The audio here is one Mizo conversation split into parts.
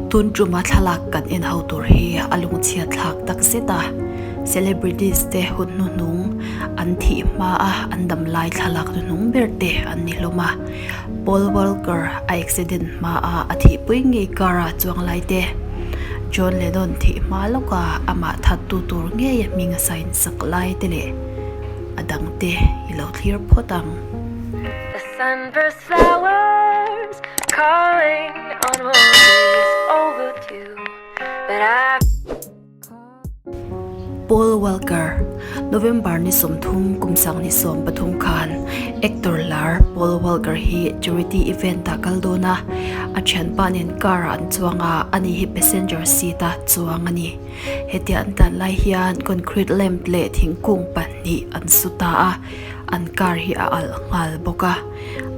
Tun tuma thlalak kan en ho tur hi a lungchhiat thlak tak zet a, celebrities te hun hnuhnung an thih hma a an dam lai thlalak hnuhnung ber te an ni hlawm a, Paul Walker a accident hma a a thihpui ngei car a chuang lai te, John Lennon thih hma lawk a amah that tu tur ngei a hming a sign sak lai te leh a dang te i lo thlir phawt ang. The sunburst flowers calling on roses overdue But I Paul Walker, November ni 30 kum 2013 khan actor lar Paul Walker hi charity event ah kal dawn a, a thianpa nen car ah an chuang a, ani hi passenger seat a chuang a ni. Hetia an tlan lai hian concrete lamp leh thingkung pahnih an su ta a, an car hi a alh nghal bawk a,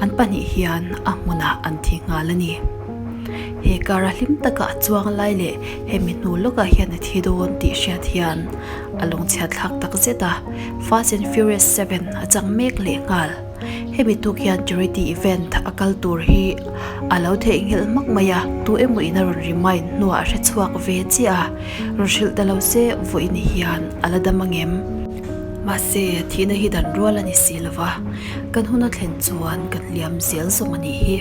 an pahnih hian a hmunah an thi nghal a ni. He car a hlim taka a chuang lai leh hemi hnu lawkah hian a thi dawn tih hriat hian a lungchhiat thlak tak zet a, Fast and Furious 7 a chang mek leh nghal. Hemi tuk hian charity event a kal tur hi a lo theihnghilh hmak mai a, tu emaw in a rawn remind hnuah a hre chhuak ve chiah a, rawn hrilh ta lo se vawiin hian a la dam angem? Mahse, thihna hi dan rual a ni si lo va, kan hun a thlen chuan kan hliam zel zawng a nih hi.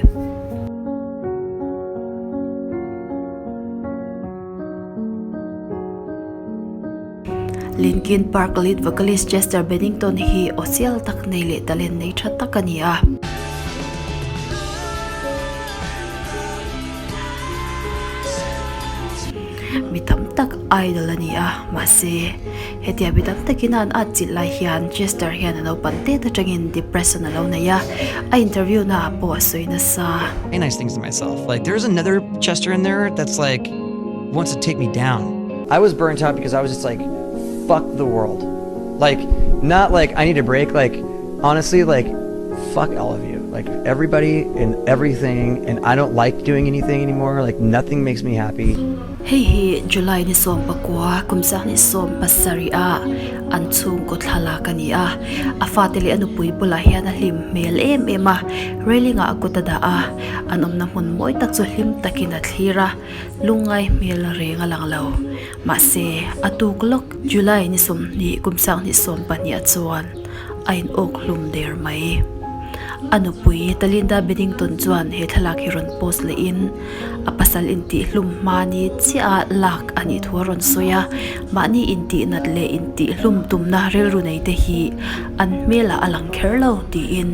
Linkin Park lead vocalist Chester Bennington hi aw sial tak nei leh talent nei tha tak a ni a. Mi tam tak idol a ni a, mahse hetia mi tam takin a an atchilh lai hian Chester hian a naupan tet atangin depression a lo nei a, a interview na ah pawh a sawi nasa. Say nice things to myself. Like there's another Chester in there that's like wants to take me down. I was burnt out because I was just like fuck the world. Like not like I need a break like honestly like fuck all of you. Like everybody and everything and I don't like doing anything anymore. Like nothing makes me happy. Hei hi July ni 19 kum 2017 a an chhungkaw thlalak a ni a. A fate leh a nupui bulah hian a hlim hmel em em a, railing ah a kut a dah a, an awmna hmun mawi tak chu hlim takin a thlir a, lungngai hmel reng a lang lo. Mahse, a tuk lawk July ni 20 kum 2012 ah chuan a in awk hlum der mai. A nupui Talinda Bennington chuan he thlalak hi rawn post leh in a pasal intih hlum hma ni chiah a lak a nih thu a rawn sawi a, mahni intih nat leh intih hlum tumna rilru nei te hi an hmelah a lang kher lo tiin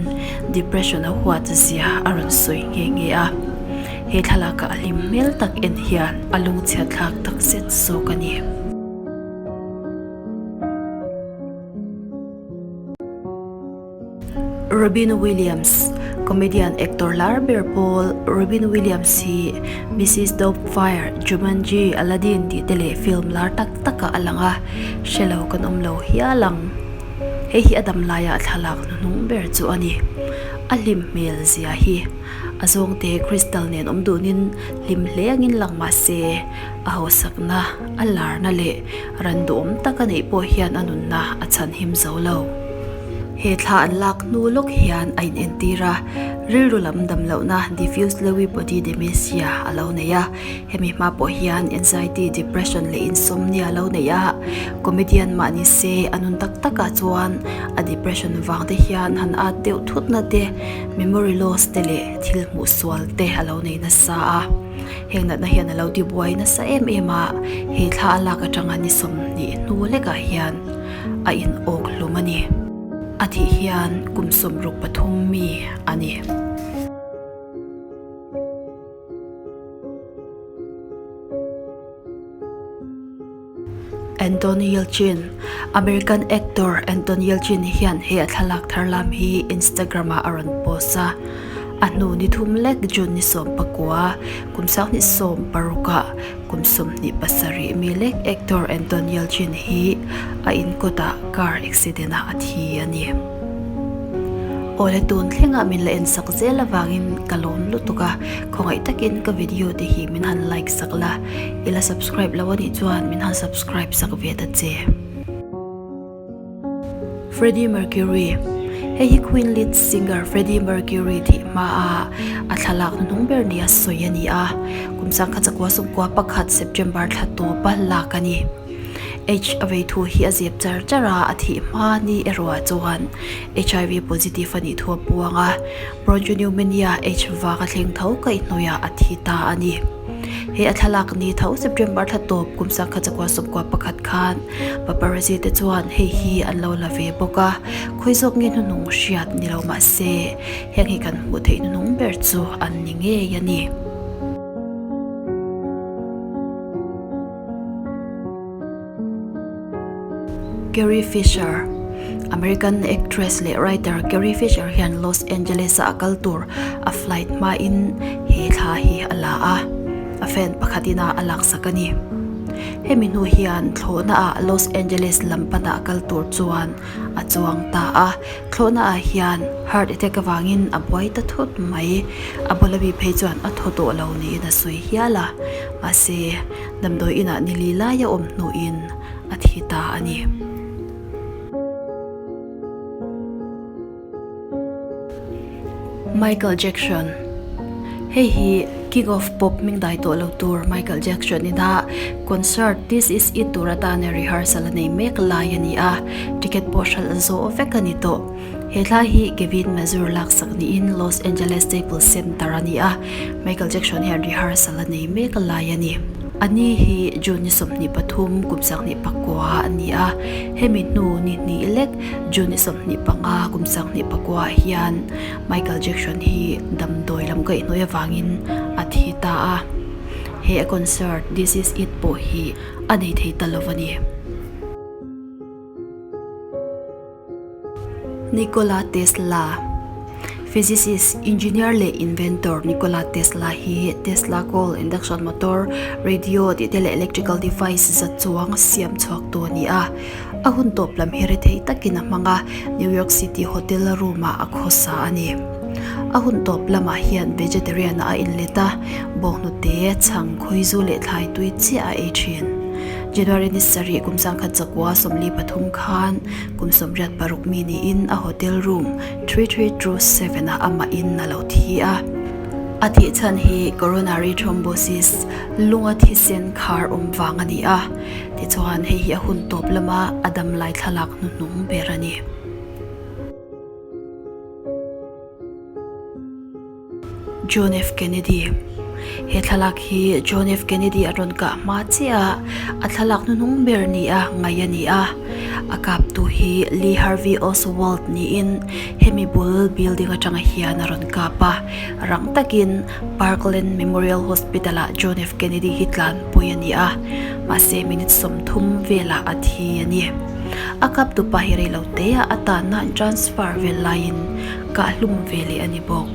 depression a huat zia a rawn sawi nghe nghe a. He thlalakah a hlim hmel tak en hian a lungchhiat thlak takzet zawk a ni. Robin Williams, Comedian actor lar ber pawl Robin Williams hi Mrs Doubtfire, Jumanji, Aladdin tih te leh film lar tak takah a lang a, hre lo kan awm lo hial ang. Hei hi a dam laia a thlalak hnuhnung ber chu a ni. A hlim hmel zia hi a zawngte Crystal nen awm dunin hlim hle angin lang mah se a hausakna, a larna leh Ran duhawm tak a neih pawh hian a nunna a chhanhim zo lo. He thla an lak hnu lawk hian a inentir a, rilru lam dam lohna diffuse Lewy body dementia a lo nei a. Hemi hma pawh hian anxiety, depression leh insomnia a lo nei a. Comedian mah ni se a nun tak takah chuan a depression vang te hian han at deuh thutna te, memory loss te leh thil hmuh sual te a lo nei nasa a. Heng natna hian a lo ti buai nasa em em a, he thla a lak atanga ni 20 hnu lekah hian a in awk hlum a ni. A thih hian kum 63 mi a ni. Anton Yelchin, American actor Anton Yelchin hian he a thlalak thar lam hi Instagram ah a rawn post a. A hnu ni thum lek June ni 19, kum 2016 ah kum 27 mi lek actor Anton Yelchin hi a inkawt ah car accident ah a thi a ni. Awle tun thlengah min la en sak zel avangin ka lawm lutuk a, khawngaih takin ka video te hi min han like sak la. I la subscribe lo anih chuan min han subscribe sak ve ta che. Freddie Mercury. Hei hi Queen lead singer Freddie Mercury thih hma a a thlalak hnuhnung ber nia sawi a ni a, kum 1991 September thla tawpa lak a ni. H a vei thu hi a zep char char a, a thih hma ni erawh ah chuan HIV positive a nih thu a puang a, Bronchopneumonia H vang a thleng tho kaihhnawih ah a thi ta a ni. He a thlalak ni tho September thla tawp kum 1991 khan paparazzi te chuan hei hi an lo la ve bawk a, khawi zawk nge hnuhnung hriat ni lo mah se heng hi kan hmuh theih hnuhnung ber chu an ni ngei a ni. Carrie Fisher, American actress leh writer Carrie Fisher hian Los Angeles a a kal tur a flight hmain he thla hi a la a, a fan pakhatin a a laksak a ni. Hemi hnu hian thlawhna ah Los Angeles lam pana a kal tur chuan a chuang ta a, thlawhna ah hian heart attack avangin a buai ta thut mai. A bula mi phei chuan a thaw tawh lo niin a sawi hial a, mahse damdawi inah nili lai a awm hnuin a thi ta a ni. Michael Jackson Hei hi King of Pop hming dai tawh lo tur Michael Jackson ina concert This Is It tur atana rehearsal a nei mek lai a ni a, ticket pawh hralh zawh vek a ni tawh. He thla hi Kevin Mazur laksak niin Los Angeles Staples Center a ni a, Michael Jackson hian rehearsal a nei mek lai a ni. A ni hi June ni 23 kum 2009 a ni a, hemi hnu ni hnih lek June ni 25 kum 2009 ah hian Michael Jackson hi damdawi lam kaihhnawih avangin a thi ta a, he a concert This Is It pawh hi a nei thei ta lo a ni. Nikola Tesla, Physicist, engineer leh inventor Nikola Tesla hi Tesla coil, induction motor, radio tih te leh electrical device za chuang siam chhuak tu a ni a. A hun tawp lam hi rethei takin a hmang a, New York City hotel room ah a khawsa a ni. A hun tawp lamah hian vegetarian ah a inlet a, bawnghnute, chhang, khawizu leh thlai tui chiah a ei thin. January ni sarih kum 19 43 khan kum 86 mi niin a hotel room 3327 ah amah in a lo thi a. A thih chhan hi coronary thrombosis, lunga thisen khar awm vang a ni a. Tichuan hei hi a hun tawp lama a damlai thlalak hnuhnung ber a ni. John F Kennedy He thlalak hi John F Kennedy a rawn kah hma chiah a, a thlalak hnuhnung ber ni a ngaih a ni a. A kaptu hi Lee Harvey Oswald niin hemi bul building atanga hian a rawn kap a. Rang takin Parkland Memorial Hospital ah John F Kennedy hi tlanpui a ni a, mahse minute 30 velah a thi a ni. A kaptu pa hi reilote ah a tanna an transfer vel laiin Kah hlum ve leh a ni bawk.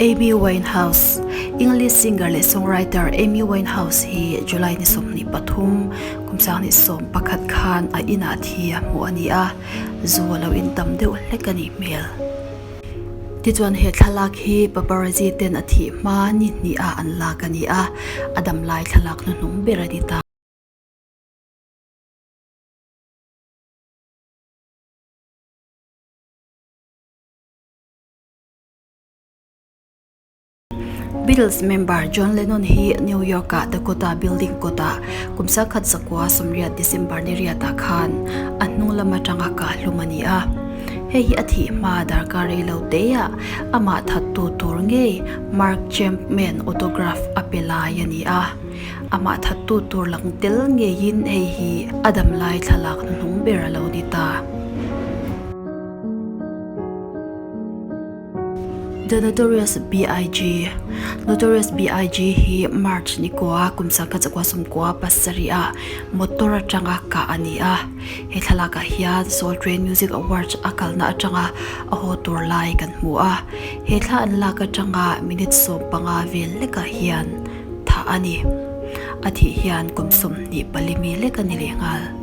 Amy Winehouse, English singer leh songwriter Amy Winehouse hi July ni 23, kum 2011 khan a inah thi a hmuh a ni a, zu a lo intam deuh hlek a nih hmel. Tichuan he thlalak hi paparazzi ten a thih hma ni hnih ah an lak a ni a, a damlai thlalak hnuhnung ber a ni ta. Beatles member John Lennon hi New York-a Dakota Building kawtah kum 1980 December ni riatah khan a hnung lam atanga kah hlum a ni a. Hei hi a thih hma darkar rei lo teah amah thattu tur ngei Mark Chapman autograph a pe lai a ni a. Amah thattu tur lang tel ngeiin hei hi a damlai thlalak hnuhnung ber a lo ni ta. The Notorious BIG Notorious BIG hi March ni kua kum 1997 ah motor atanga kah a ni a. He thlalakah hian Soul Train Music Awards a kalna atanga a haw tur lai kan hmu a. He thla an lak atanga minute 15 vel lekah hian Thah a ni. A thih hian kum 24 mi lek a ni leh nghal.